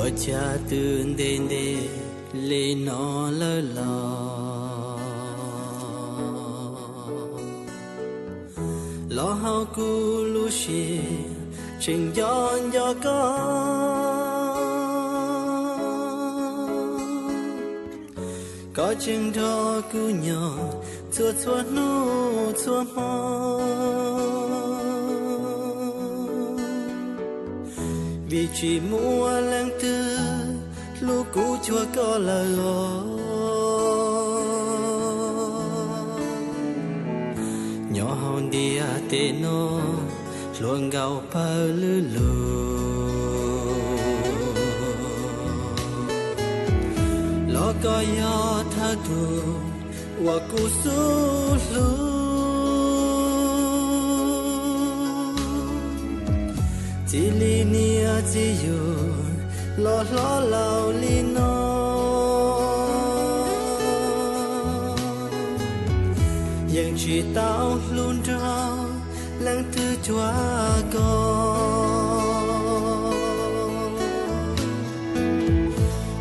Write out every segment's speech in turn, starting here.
Ua cas twb ntev ntev li no lawm los, los hauv kuv lub siab tseem nco nco koj. Koj tseem nrog kuv nyob txhua txhua hnub txhua hmo, vim tsis muaj leej twg hlub kuv cuag koj lawm os. Nyob hauv ntiaj teb no hluas nkauj pawg lwm lus, los koj yog thawj tug uas kuv xub hlub. Txij li niam txij yug los hlob laus li no, yeej tsis tau hlub nrog leej twg cuag koj,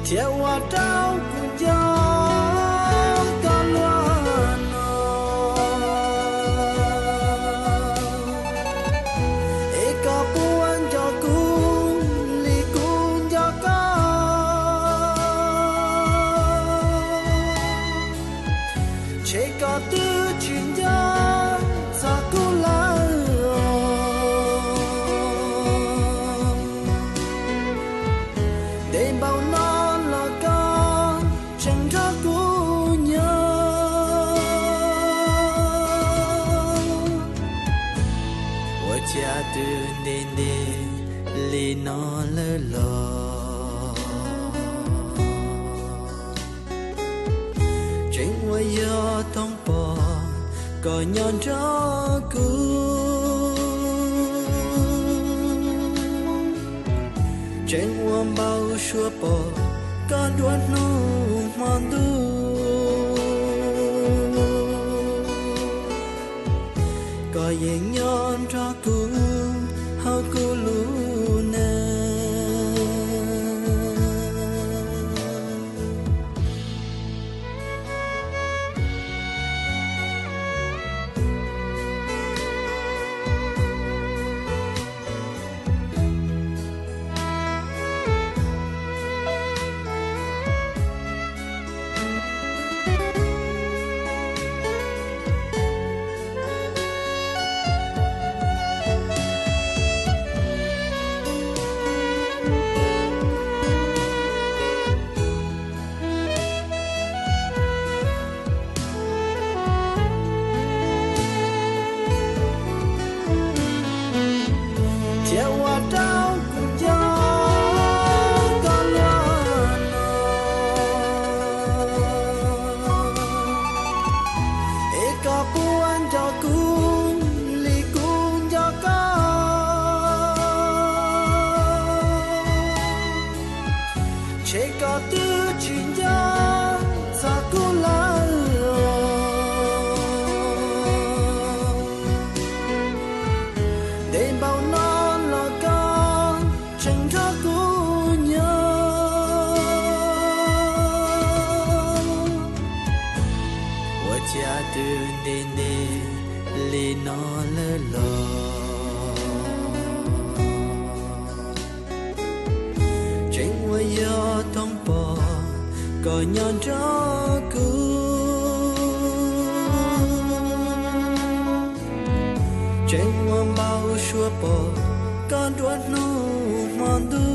thiab ua rau kuv nco koj luaj no. Es koj puas nco kuv li kuv nco koj? Ntshe koj twb tsis nco txog kuv lawm os. Ntev npaum no los koj tseem nrog kuv nyob. Ua cas twb ntev ntev li no lawm los, tseem ua yog toog pom koj nyob nrog kuv, tseem ua npau suav pom koj nruab hnub hmo ntuj. Koj yeej nyob nrog kuv hauv kuv lub neej. Thiab ua rau kuv nco koj luaj no. Es koj puas nco kuv li kuv nco koj? Ntshe koj twb tsis nco txog kuv lawm os. Ntev npaum no los koj tseem nrog kuv nyob. Ua cas twb ntev ntev li no lawm los, tseem ua yog toog pom koj nyob nrog kuv, tseem ua npau suav pom koj nruab hnub hmo ntuj.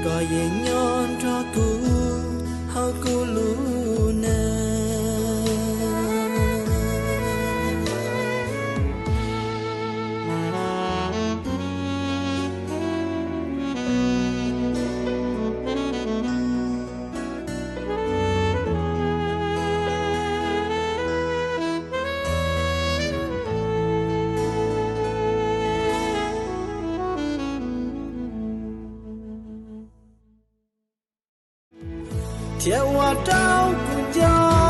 Koj yeej nyob nrog kuv hauv kuv lub neej. Thiab ua rau kuv nco